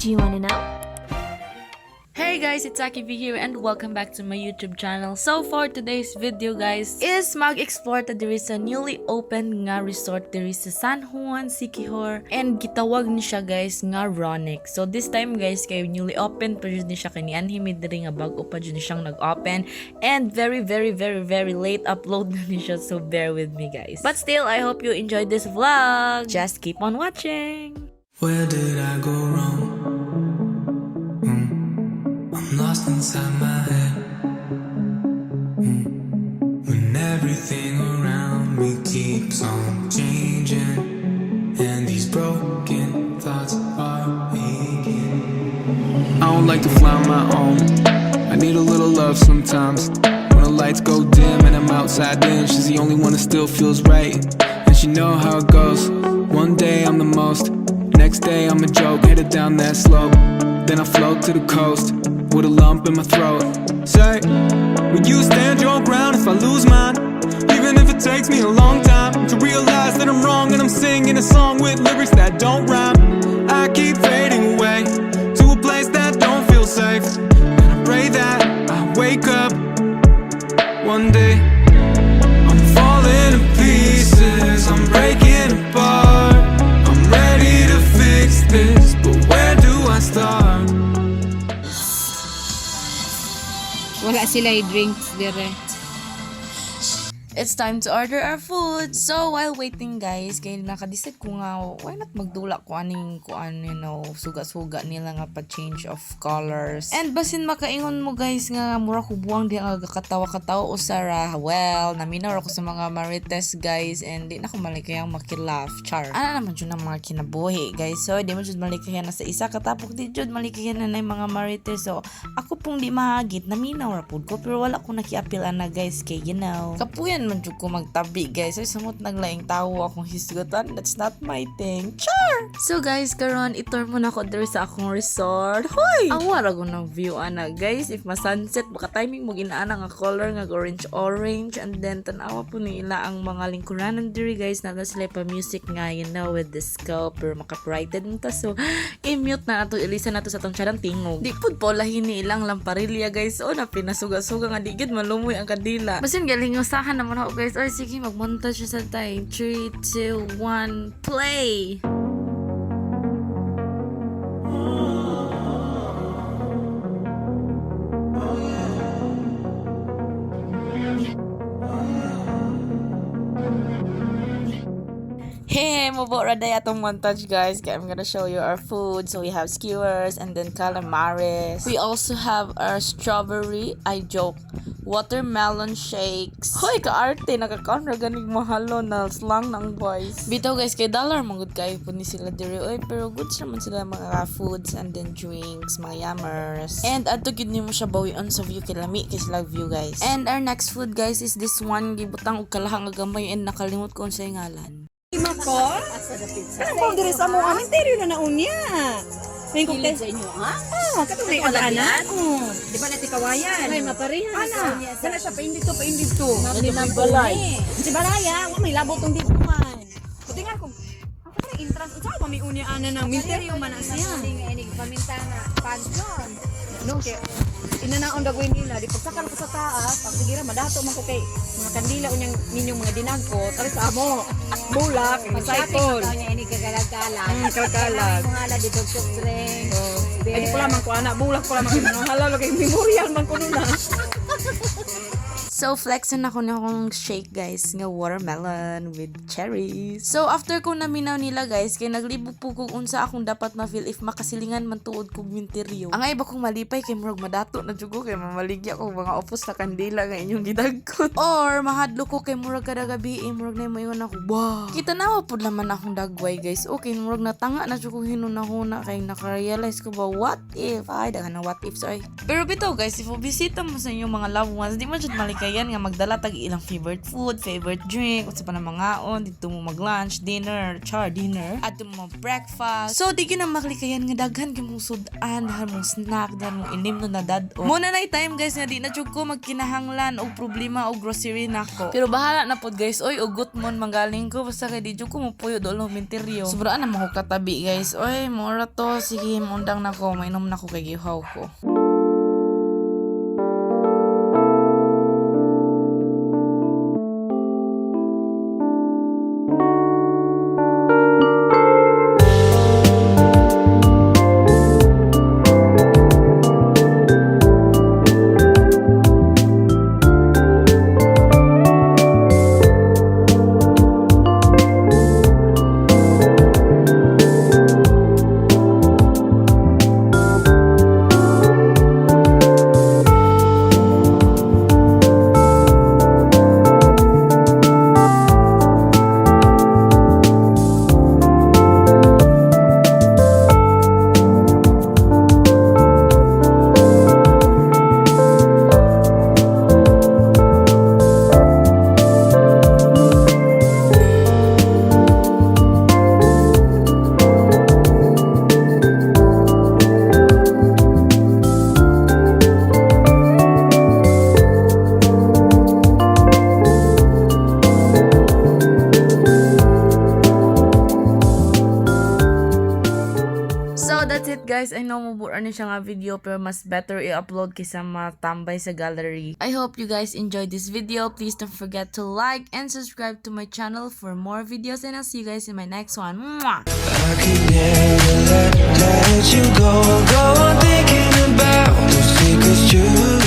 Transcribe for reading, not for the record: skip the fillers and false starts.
Do you want to know? Hey guys, it's Aki V here and welcome back to my YouTube channel. So for today's video, guys, is mag-explore ta diri sa newly opened nga resort diri sa San Juan, Siquijor, and gitawag ni siya, guys, nga Ronex. So this time, guys, kay newly opened pa jud ni siya, kay nianhi mi diri nga bag-o pa jud ni siyang nag-open and very, very, very, very late upload na ni siya, so bear with me, guys. But still, I hope you enjoyed this vlog. Just keep on watching. Where did I go wrong? I'm lost inside my head. When everything around me keeps on changing, and these broken thoughts are aching. I don't like to fly on my own. I need a little love sometimes. When the lights go dim and I'm outside, then she's the only one that still feels right. And she know how it goes. One day I'm the most, next day I'm a joke, headed down that slope. Then I float to the coast with a lump in my throat. Say, will you stand your ground if I lose mine? Even if it takes me a long time to realize that I'm wrong and I'm singing a song with lyrics that don't rhyme. I keep fading away to a place that don't feel safe. And I pray that I wake up one day. I'm falling to pieces, I'm breaking apart. I'm ready to fix this, but where do I start? Wala sila drinks dire. It's time to order our food. So, while waiting, guys, kay nakadecide ko nga, why not magdula ko aning kuan, suga-suga nila nga pa change of colors. And basin makaingon mo, guys, nga mura ko buwang di nga katawa-katawa usara. Well, naminaw ako sa mga marites, guys, and di na ko malikayang makilaugh. Char. Ana naman jud ang mga kinabuhi, guys. So, di mo jud malikayan na sa isa katapok di jud malikayan na yung mga marites. So, ako pong di mahagit, naminaw ra pud ko, pero wala ko nakiapil ana, guys, kay kapuyan man jud ko magtabi, guys. Ay, samot naglaing tawo akong hisgutan. That's not my thing. Char! So guys, karon i-tour mo na ko diri sa akong resort. Hoy! Ang wara ko ng view ana, guys. If ma-sunset, baka timing mo ginaana nga color nga orange orange, and then tan-awa po nila ang mga lingkuranan diri, guys. Na sila pa music nga with disco, pero maka-copyrighted ta, so i-mute na ato, ilisa na to sa atong tiyadang tingog. Di pud po lahin ni ilang lamparilya, guys. O na pinasuga-suga nga di gid malumoy ang kandila. Basin galing usahan naman ako, guys. Ay, sige, mag-montage sa time. 3, 2, 1, play! Hey, mo ra day atong montage, guys. Kaya I'm gonna show you our food. So we have skewers and then calamares. We also have our strawberry, I joke, watermelon shakes. Hoy, kaarte, nakakaon ra ganig mahalo na slang ng boys. Bitaw, guys, kay dollar man gud kayo po ni sila diri. Oy, pero goods naman sila mga foods and then drinks, mga yammers. And adto gid nimo siya bawion sa view kay lami kay sila view, guys. And our next food, guys, is this one gibutang og kalahang nga gamay and nakalimot ko unsay ngalan. Mako? Kanang kung diri sa mo, amin teryo na naunya. May kung sa inyo, ha? Ah, katong may ana. Oo. Di ba nati kawayan? Ay, mapareha Ana, kana siya paindito, paindito. Balay. Si Baraya, wa may labot tong dito man. Patingan ko. Ako na entrance, unsa ba may unya ana nang minteryo man na siya. Paminta na pansyon. No, kay inanaon dagoy nila di pagsakal ko sa taas, pag sige ra madato man ko kay mga kandila unyang ninyong mga dinagko, tari sa amo. Bulak, Mag-shopping cycle. ka niya ini kagalag-galag. Kalkalag. Mga ala dito soft drink. Ay, di ko lamang ko, anak. Bulak ko lamang. Mga halal, kay memorial man ko nun, ah. So, flexin ako na akong shake, guys, nga watermelon with cherries. So, after ko naminaw nila, guys, kay naglibog po kung unsa akong dapat ma-feel if makasilingan man tuod kog minteryo. Ang iba kong malipay kay murag madato na jud ko kay mamaligya ko mga opos na kandila nga inyong gidagkot. Or mahadlo ko kay murag kada gabi eh, murag na moingon ako, wow. Kita na pud laman akong dagway, guys. Okay, murag natanga na jud ko hinunahuna kay naka-realize ko ba, what if? Ay, daghan na what if, sorry. Pero bitaw, guys, if bisita mo sa inyong mga loved ones, di man jud malikayan makalikayan nga magdala tag ilang favorite food, favorite drink, unsa pa na mangaon dito mo mag-lunch, dinner, char dinner, adto mo breakfast. So di gyud na makalikayan nga daghan gyud mong sud-an, daghan mong snack, daghan mong inim no na dad-o. Muna na time, guys, nga di na jud ko magkinahanglan og problema og grocery nako. Pero bahala na pod, guys, oy, ugot mon manggaling ko basta kay di jud ko mopuyo dool minteryo. Sobra na mo ko katabi, guys. Oy, mura to, sige, mundang nako, mainom nako kay gihaw ko. So, that's it, guys. I know mubura ni siya nga video pero mas better i-upload kaysa matambay sa gallery. I hope you guys enjoyed this video. Please don't forget to like and subscribe to my channel for more videos, and I'll see you guys in my next one. Mwah! I could never let you go. Go on thinking about those secrets you